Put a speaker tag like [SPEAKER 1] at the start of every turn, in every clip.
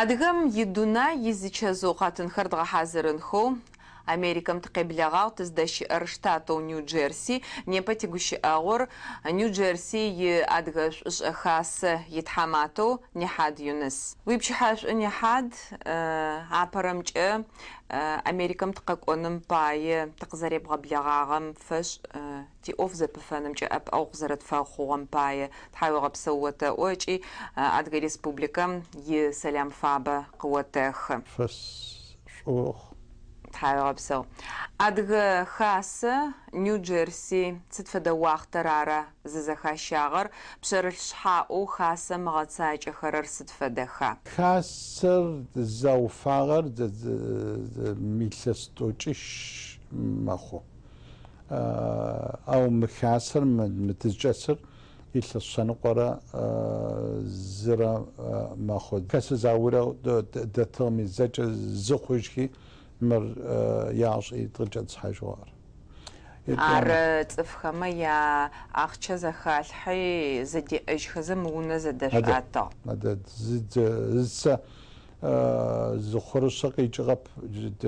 [SPEAKER 1] Адыгэм идунай изичэзыу къэтынхэр дгъэхьазырынхэу Америкэм тыкъеблэгъагъ, тыздэщыӏэр штатэу Нью-Джерси. Непэ тигущыӏэгъур Нью-Джерси и Адыгэ шӏушӏэ хасэ итхьаматэу Нихьад Юныс. Уипчыхьэшӏу, Нихьад, апэрэмкӏэ Америкэм тыкъэкӏоным пае тыкъызэребгъэблэгъагъэм фэшӏ тиӏоф зэпыфэнымкӏэ ӏэпыӏэгъу къызэрэтфэхъугъэм пае тхьауегъэпсэу отэӏо ыкӏи Адыгэ Республикэм и сэлам фабэ къыотэхы.
[SPEAKER 2] Шъос шӏу охъу.
[SPEAKER 1] Тхьауегъэпсэу. Адыгэ Хасэ Нью-Джерси сыд фэдэ уахътэр ара зызэхащагъэр, пшъэрылъ шъхьаӏэу хасэм ыгъэцакӏэхэрэр сыд фэдэха?
[SPEAKER 2] Хасэр зауфагъэр илъэс тӏокӏищ мэхъу. Ау мы хасэр, мы тызчӏэсыр илъэс шъэныкъорэ зырэ мэхъу. Хэсэ заулэ дэтыгъэми, зэкӏэ зы хъужьхи мыр яшӏи тыкъыкӏэтӏысхьажьыгъ ар.
[SPEAKER 1] Ар цӏыфхэмэ яахъчэ зэхалъхьи, зэдеӏэжьхэзэ мы унэ зэдэшъуатыгъ.
[SPEAKER 2] Адэ, зы цэ зы хъурышъэ къикӏыгъэп,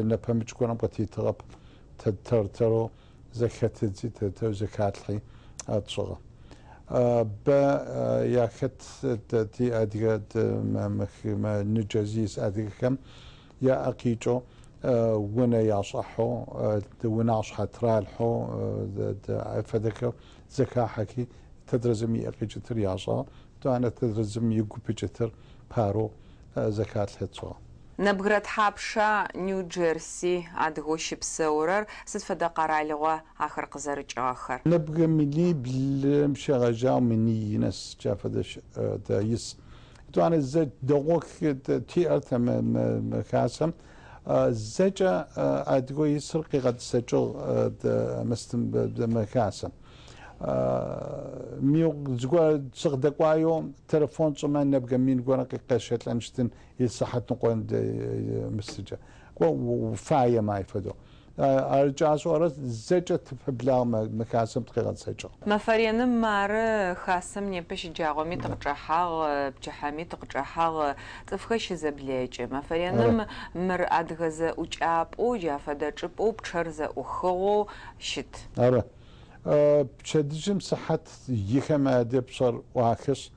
[SPEAKER 2] нэпэмыкӏ горэм къытитыгъэп. Тэ тэр-тэрэу зэхэтыдзи, тэр-тэрэу зэхалъхьи тшӏыгъэ. Бэ яхэт ти адыгэ Нью-Джерси ис адыгэхэм яӏэ къикӏэу унэ яшӏыхьэу, унашъхьэ тыралъхьэу фэдэхэу зэхахьэхи, тэдрэ зым иӏэ къикӏытыр яшӏагъ, етӏанэ тэдрэ зым игу пыкӏытыр парэу зэхалъхьи тшӏыгъэ.
[SPEAKER 1] Нэбгырэ тхьапша Нью-Джерси адыгэу щыпсэурэр, сыд фэдэ къэралыгъуа ахэр къызэрыкӏыгъэхэр?
[SPEAKER 2] Нэбгырэ миниблым щегъэжьагъэу миний нэс джа фэдэ ис. Етӏуанэ зэ дэгъоу тиӏэр тэ мы хасэм зэкӏэ адыгэу исыр къигъэтӏысэкӏыгъ мы хасэм. Зыгорэ сыкъыдэкӏуаеу телефон тшӏымэ нэбгырэ мин горэ къесщэлӏэнщтын исыхьатныкъо мысыкӏэ. Кӏо уфаемэ ай фэдэу. Ар кӏасӏорэр зэкӏэ тыпэблагъ мы хасэм тыкъигъэтӏысэкӏыгъ.
[SPEAKER 1] Мэфэ реным мары хасэм непэ щэджагъоми тыкъычӏэхьагъ, пчыхьэми тыкъычӏэхьагъ, цӏыфхэр щызэблэкӏы. Мэфэ реным мыр адыгэ зэӏукӏапӏэу, джа фэдэ чӏыпӏэу пчъэр зэӏухыгъэу щыт.
[SPEAKER 2] Ары. Пчэдыжьым сыхьат ихэм аде пчъэр ӏуахышъ,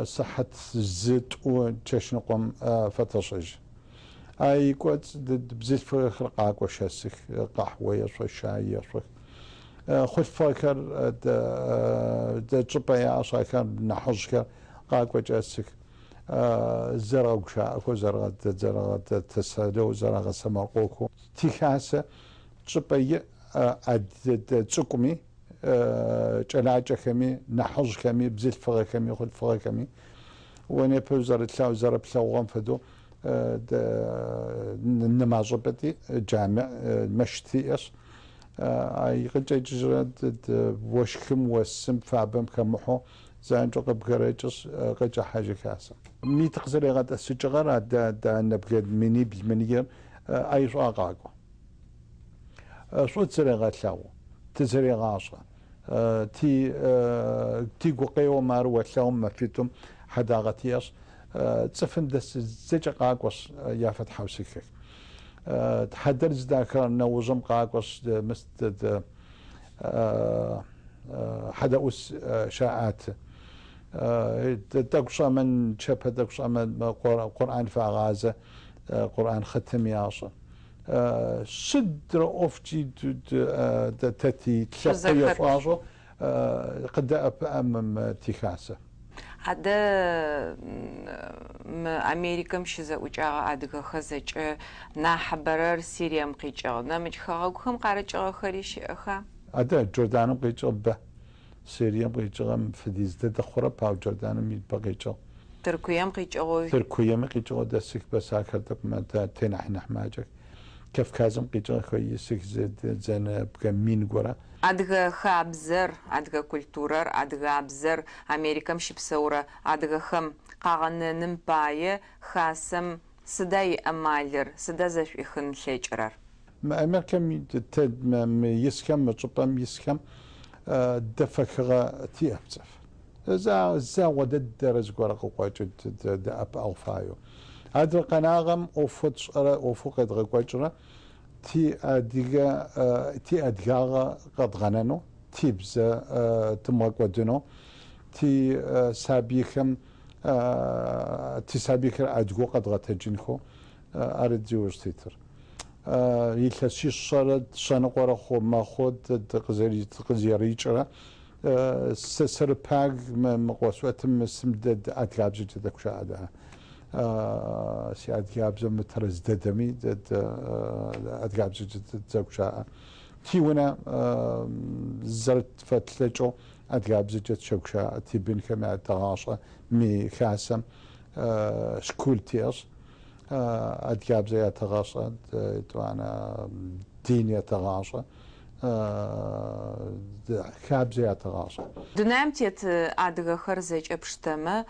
[SPEAKER 2] сыхьат зы-тӏу чэщныкъом фэтэшӏыжьы. Ай икӏоцӏ бзылъфыгъэхэр къакӏо шэсых, къахьыо ешъох, щай ешъох. Хъулъфыгъэхэр чӏыпӏэ яӏэшъ, ахэр нахьыжъхэр къакӏо кӏэсых. Зэрэгъэгущыӏэхэу, зэрэгъэтэсэлэу, зэрэгъэсэмэркъоухэу. Тихасэ чӏыпӏэ иӏ цӏыкӏуми, кӏэлакӏэхэми, нахьыжъхэми, бзылъфыгъэхэми, хъулъфыгъэхэми. О непэ узэрылъэгъу, зэрэплъэгъугъэм фэдэу нэмазшӏыпӏэ тиӏ, джамиӏ, мэщыт тиӏэшъ, ай къыкӏэкӏыжьырэ ощхым, осым, фабэм хэмыхьэу занкӏэу къыбгырэкӏышъ, къыкӏэхьажьы хасэм. Мы тыкъызэригъэтӏысыкӏыгъэр адэ нэбгырэ минибл минием ай шӏуагъэ къакӏо. Шӏу тызэрегъэлъэгъу, тызэрегъашӏэ. Ти тигукъео мары олъэгъу мэфитӏум хьэдагъэ тиӏэшъ, цӏыфым дэс зэкӏэ къакӏошъ яфэтхьаусыхэх. Хьадэр зыдахырэ нэужым къакӏошъ мыс хьадэӏус щаӏэты. Тӏэкӏу шӏэмэ, нычэпэ тӏэкӏу шӏэмэ Къурӏан фагъазэ, Къурӏан хъытым яшӏы. Сыдрэ ӏофкӏи тэ тилъэпкъ ешӏуашӏэу къыдэӏэпыӏэ мы тихасэ.
[SPEAKER 1] Адэ мы Америкэм щызэӏукӏагъэ адыгэхэр зэкӏэ нахьыбэрэр Сирием къикӏыгъ. Нэмыкӏ хэгъэгухэм къарыкӏыгъэхэри щыӏэха?
[SPEAKER 2] Адэ Джорданым къикӏыгъ бэ. Сирием къикӏыгъэм фэдиз дэдэ хъурэп, ау Джорданым бэ къикӏыгъ.
[SPEAKER 1] Тыркуем къикӏыгъэу?
[SPEAKER 2] Тыркуеми къикӏыгъэу дэсых, бэс ахэр тӏэкӏумэ тэ нахь нахь макӏэх. Кавказым къикӏыгъэхэр исых зы нэбгырэ мин горэ.
[SPEAKER 1] Адыгэ хабзэр, адыгэ культурэр, адыгабзэр Америкэм щыпсэурэ адыгэхэм къагъэнэным пае хасэм сыда иӏэмалыр, сыда зэшӏуихын ылъэкӏырэр?
[SPEAKER 2] Мы Америкэм тэ мы исхэм, мы чӏыпӏэм исхэм дэфэхыгъэ тиӏэп цӏыф. Зэгъо дэдэрэ зыгорэ къыкъокӏы дэӏэпыӏэгъу фаеу. Адрэ къэнагъэм ӏофэу тшӏэрэ, ӏофэу къедгъэкӏокӏырэ ти адыгэ ти адыгагъэ къэдгъэнэнэу, тибзэ тымыгъэкӏодынэу, ти сабыйхэм тисабыйхэр адыгэу къэдгъэтэджынхэу ары зиуж титыр. Илъэсишъэрэ шъэныкъорэ хъу мэхъу тыкъызэрикӏырэ сэ сырыпаг мы къосӏотым мысым адыгабзэкӏэ дэгущыӏэ. Сиадыгабзэ мытэрэз дэдэми адыгабзэкӏэ дэгущыӏэ. Тиунэ зэрэтфэтлъэкӏэу адыгабзэкӏэ тыщэгущыӏэ, тибынхэм ятэгъашӏэ мы хасэм школ тиӏэшъ, адыгабзэ ятэгъашӏэ, етӏуанэ дин ятэгъашӏэ, хабзэ ятэгъашӏэ.
[SPEAKER 1] Дунаим тет адыгэхэр зэкӏэ пштэмэ,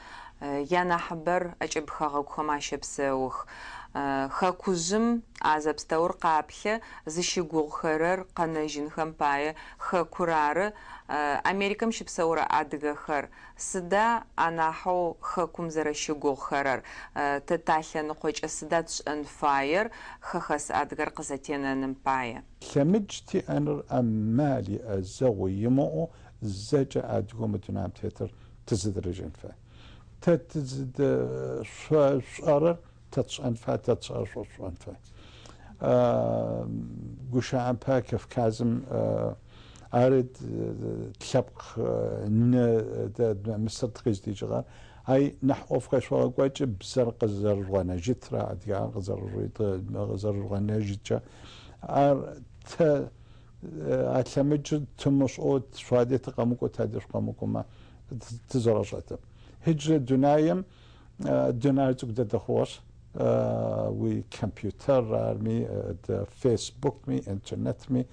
[SPEAKER 1] янахьыбэр ӏэкӏыб хэгъэгухэм ащэпсэух. Хэкужъым а зэпстэур къаплъэ, зыщыгугъухэрэр къэнэжьынхэм пае хэкур ары. Америкэм щыпсэурэ адыгэхэр сыда анахьэу хэкум зэрэщыгугъухэрэр? Тэ талъэныкъокӏэ сыда тшӏэн фаер хэхэс адыгэр къызэтенэным пае?
[SPEAKER 2] Лъэмыдж тиӏэныр амал иӏэзэгъу имыӏэу зэкӏэ адыгэу мы дунаим тетыр тызэдэлэжьэн фай. Тэ шъо шӏэрэр тэ тшӏэн фай, тэ тшӏэрэр шъо шъушӏэн фай. Гущыӏэм пае Кавказым ары лъэпкъ ны Мысыр тыкъыздикӏыгъэр. Ай нахь ӏоф къешъогъэкӏокӏы бзэр къызэрыжъугъэнэжьытрэ, адыгагъэр къызэрыжъугъэнэжьыткӏэ. Ар тэ а лъэмыджыр тымышӏэу шъуаде тыкъэмыкӏоу таде шъукъэмыкӏомэ тызэрэшӏэтэп. Хьиджрэ дунаим дунаир цӏыкӏу дэдэ хъугъэшъ, уи компьютер арми, фейсбукми, интернетми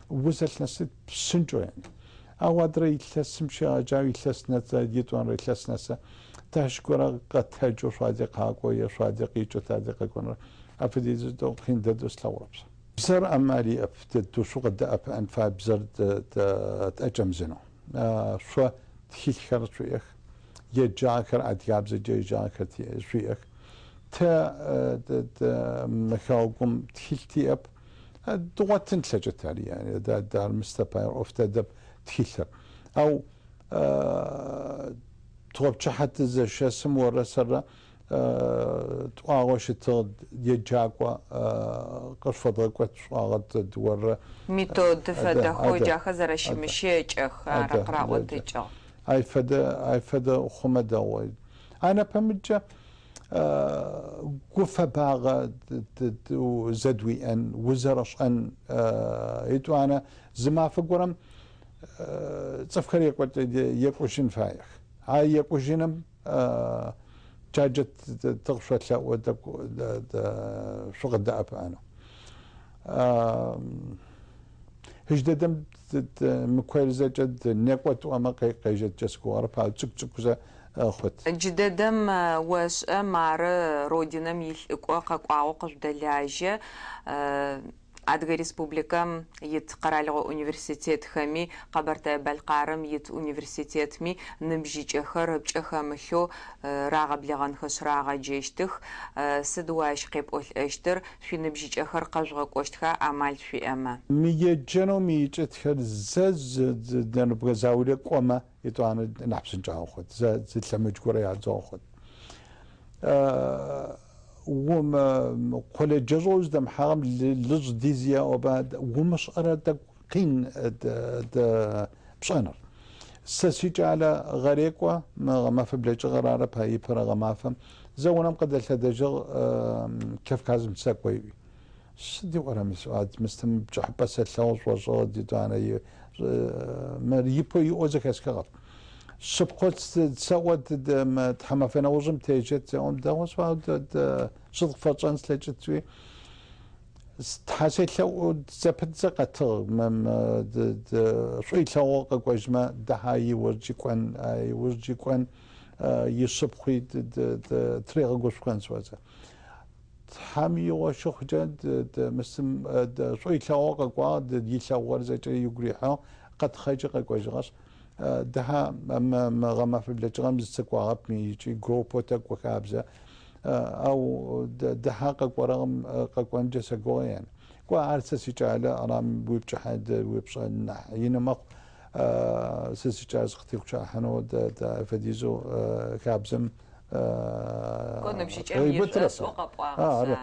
[SPEAKER 2] узэлъынэсыт псынкӏэу яни. Ау адрэ илъэсым щегъэжьагъ илъэс нэсэ, етӏуанэрэ илъэс нэсэ тащ горэ къэтэджэу шъуаде къакӏо е шъуаде къикӏэу таде къэкӏоныр афэдизэу къин дэдэу слъэгъурэп. Бзэр амал иӏэп, душъу къыдэӏэпыӏэн фай бзэр тӏэкӏэмызынэу. Шъо тхылъхэр шъуиӏэх, еджагъэхэр адыгабзэкӏэ еджагъэхэр шъуиӏэх. Тэ мы хэгъэгум тхылъ тиӏэп, дгъотын тлъэкӏыт ари, яни дар мыстэ пае ӏоф дэдэп тхылъыр. Ау тыгъопчыхьэ тызэшэсым орэ сэрэ тӏуагъэу щытыгъ еджакӏо къышъуфэдгъэкӏот шӏуагъэ орэ
[SPEAKER 1] Метод фэдэхэу джахэр зэрэщымыщэкӏэх ары къыраӏотыкӏыгъ.
[SPEAKER 2] Ай фэдэ ай фэдэ хъумэ дэгъу. Анэпэмыкӏэ гуфэбагъэ зэдуиӏэн, узэрэшӏэн етӏуанэ зы мафэ горэм цӏыфхэр екӏужьын фаех. А екӏужьыным джаджэ тыгъ шъолъэӏо шъукъыдэӏэпыӏэнэу. Хьыжь дэдэм мы коир зэкӏэ некӏо тӏомэ къежьэткӏэ сыгугъэрэп, ау цӏыкӏу-цӏыкӏузэ хъут.
[SPEAKER 1] Джыдэдэм ошӏэ мары Родинэм илӏыкӏо къэкӏуагъэу къыжъудэлажьэ. Адыгэ Республикэм ит къэралыгъо университетхэми, Къэбэртэе-Бэлъкъарым ит университетми ныбжьыкӏэхэр ыпкӏэ хэмылъэу рагъэблэгъэнхэшъ рагъэджэщтых. Сыд о ащ къепӏолӏэщтыр? Шъуиныбжьыкӏэхэр къэжъугъэкӏощтха амал шъуиӏэмэ?
[SPEAKER 2] Мы еджэнэу мы икӏытхэр зэ зы заулэ кӏомэ етӏуанэ нахь псынкӏагъэ хъут, зэ зы лъэмыдж горэ ядзыгъэ хъут. Къолэджэжъэу зыдэмыхьагъэм лыжъ дизие оба умышӏэрэ тӏэкӏу къин пшӏэныр. Сэ сикӏалэ гъэрекӏо мы гъэмафэ блэкӏыгъэр арэп ипэрэ гъэмафэм зэ унэм къыдэлъэдэжьыгъ Кавказым сэкӏо иӏуи. Сыд иӏорэм мыстым пкӏыхьыпӏэ сэлъэгъу шӏошӏыгъ етӏуанэ мыр ипэу иӏоу зэхэсхыгъэп. Шъыпкъэу сэӏо тхьамэфэ нэужым тежьэт зеӏом дэгъу сыд къыфэчӏэн слъэкӏытуи Тхьэ селъэӏу зэпытзэ къэтыгъ шӏу илъэгъугъ къэкӏожьмэ дэхьа иужькӏи кӏон иужькӏи кӏон ишъыпкъуи тырегъэгушӏукъон сӏозэ. Тхьэм игъо щыхъукӏэ мыстым шӏу илъэгъугъ къэкӏуагъ, илъэгъугъэр зэкӏэ игу рихьыгъ, къэтхъэкӏи къэкӏожьыгъэшъ. Дахьэ мы гъэмафэ блэкӏыгъэм зыцыкӏуагъэп икӏи группэу тэкӏо хабзэ. Ау дахьэ къэкӏорэгъым къэкӏонкӏэ сэгугъэ яни. Кӏо ар сэ сикӏалэ, арам уипкӏыхьэ уипшӏэ нахь ины мэхъу. Сэ сикӏалэ сыкъытегущыӏэхьанэу фэдизэу хабзэм
[SPEAKER 1] Кӏо ныбжьыкӏэм ишӏошӏэу къэпӏуагъэшъ.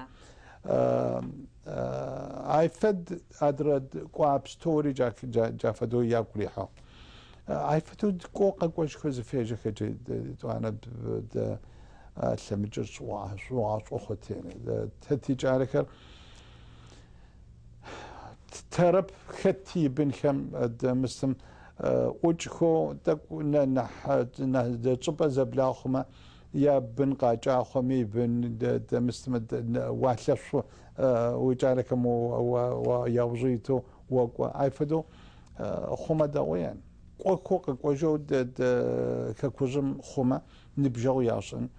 [SPEAKER 2] Ай фэд адрэ кӏо пстэури джа фэдэу ягу рихьыгъ. Ай фэдэу кӏо къэкӏожьхэу зыфежьэхэкӏэ етӏуанэ лъэмыджыр шӏугъашӏо хъут. Тэ тикӏалэхэр тэрэп хэти ибынхэм дэмысым ӏукӏхэу тӏэкӏу нахь чӏыпӏэ зэблахъумэ я бын къакӏахъоми бын дэмысмэ уалъэшъу уикӏалэхэм яужы итэу окӏо. Ай фэдэу хъумэ дэгъу ян. Кӏохэу къэкӏожьэу хэкужъым хъумэ ныбжьэгъу яшӏын.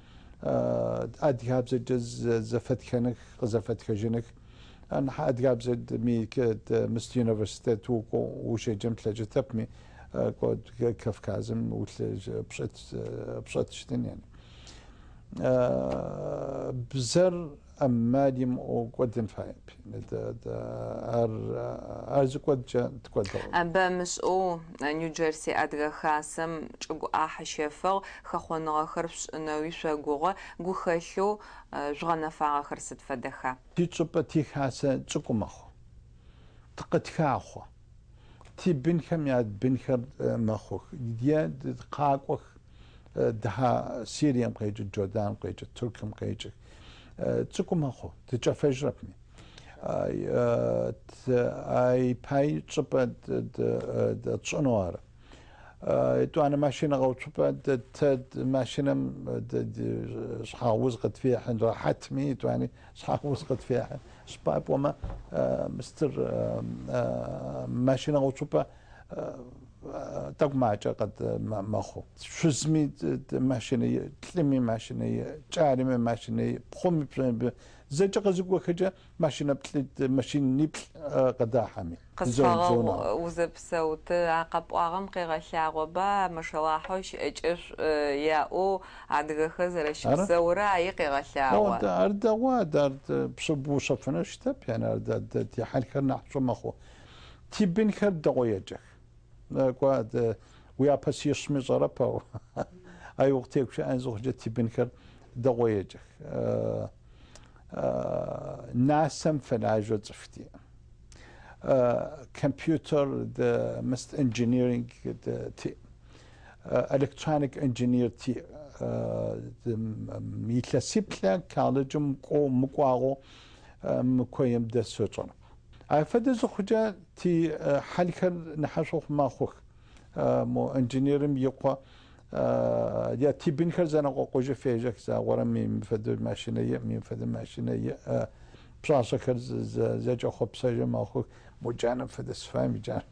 [SPEAKER 2] Адыгабзэкӏэ зэфэтхэных, къызэфэтхэжьыных. Нахь адыгабзэ Мыст университет укӏоу ущеджэн плъэкӏытэпми кӏо Кавказым пшӏэтыщтын ян. Бзэр амал имыӏэу кӏодын фаеп. Ар зыкӏодкӏэ тыкӏодыгъ.
[SPEAKER 1] Бэмышӏэу Нью-Джерси Адыгэ Хасэм чӏыгу ӏахь ыщэфыгъ, хэхъоныгъэхэр шъушӏынэуи шъогугъо, гухэлъэу жъугъэнэфагъэхэр сыд фэдэха?
[SPEAKER 2] Тичӏыпӏэ тихасэ цӏыкӏу мэхъу. Тыкъытхахъо. Тибынхэм ябынхэр мэхъух. Е къакӏох Дахьэ Сирием къекӏы, Джордан къекӏы, Тыркум къекӏых. Цӏыкӏу мэхъу, тычӏэфэжьырэпми. Ай пай чӏыпӏэ тшӏынэу ары. Етӏуанэ машинэ гъэуцупӏэ тэ машинэм шъхьагъуз къытфехьы, рэхьатми етӏуани шъхьагъуз къытфехьы. Шъыпкъэ пӏомэ, мыстыр машинэ гъэуцупӏэ тӏэкӏу макӏэ мэхъу. Шъузми машинэ иӏ, лӏыми машинэ иӏ, кӏалэми машинэ иӏ, пхъуми зэкӏэ къызыкӏохэкӏэ машинэ машиниплӏ къыдахьэми.
[SPEAKER 1] Къысфэгъэгъу, узэпсэуты, а къэпӏуагъэм къегъэлъагъоба мэшэлахьэу щыӏэкӏэшӏу яӏэу адыгэхэр зэрэщыпсэурэ аи къегъэлъагъо.
[SPEAKER 2] Ар дэгъу, ар пщэфынэу щытэп, яни ар тихьалхэр нахьышӏу мэхъу. Тибынхэр дэгъоу еджэх. Кӏо уяпэ сишъми шӏэрэп, ау ай укъытегущыӏэн зыхъукӏэ тибынхэр дэгъоу еджэх. НАСА-м фэлажьэу цӏыф тиӏ. Компьютер мыст инженеринг тиӏ. Electronic engineer тиӏ. Илъэсиплӏэ колледжым кӏоу мыкӏуагъэу мы коем дэсэу ышӏэрэп. Ай фэдэ зыхъукӏэ ти хьалхэр нахьышӏу мэхъух. Мо инженерым икъо я тибынхэр зэнэкъокъужьы фежьэх загъорэм мыйм фэдэу машинэ иӏ, мыйм фэдэу машинэ иӏ. Пшъашъэхэр зэкӏэхъопсэжьы мэхъух. Мо джанэм фэдэ сыфай, мы джанэм.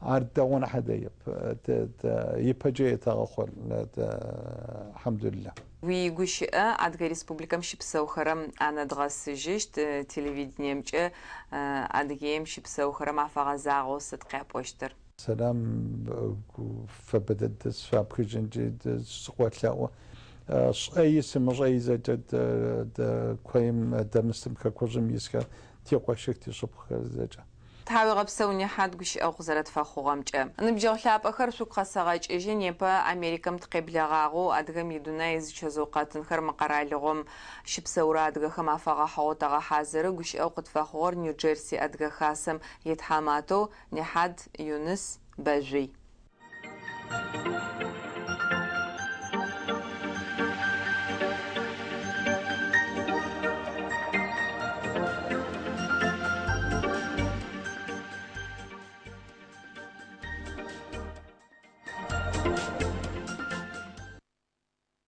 [SPEAKER 2] Ар дэгъу нахь дэеп. Ипэкӏэ етэгъэхъо, алхьамдулиллах.
[SPEAKER 1] Уигущыӏэ Адыгэ Республикэм щыпсэухэрэм анэдгъэсыжьыщт, телевидениемкӏэ Адыгеем щыпсэухэрэм афэгъэзагъэу сыд къяпӏощтыр?
[SPEAKER 2] Сэлам фэбэ дэдэ сфапхыжьынкӏи сыкъолъэӏу. Шӏэи сымышӏэи зэкӏэ коим дэмысым хэкужъым исхэр тикъошых, тишъыпкъхэр зэкӏэ.
[SPEAKER 1] Тхьауегъэпсэу Нихьат гущыӏэгъу къызэрэтфэхъугъэмкӏэ. Ныбджэгъу лъапӏэхэр шъугу къэсэгъэкӏыжьы, непэ Америкэм тыкъеблэгъагъэу адыгэм идунай изычэзыу къэтынхэр мы къэралыгъом щыпсэурэ адыгэхэм афэгъэхьыгъэу тэгъэхьазыры. Гущыӏэгъу къытфэхъугъэр Нью-Джерси Адыгэ Хасэм итхьаматэу Нихьад Юныс Бэжъуй.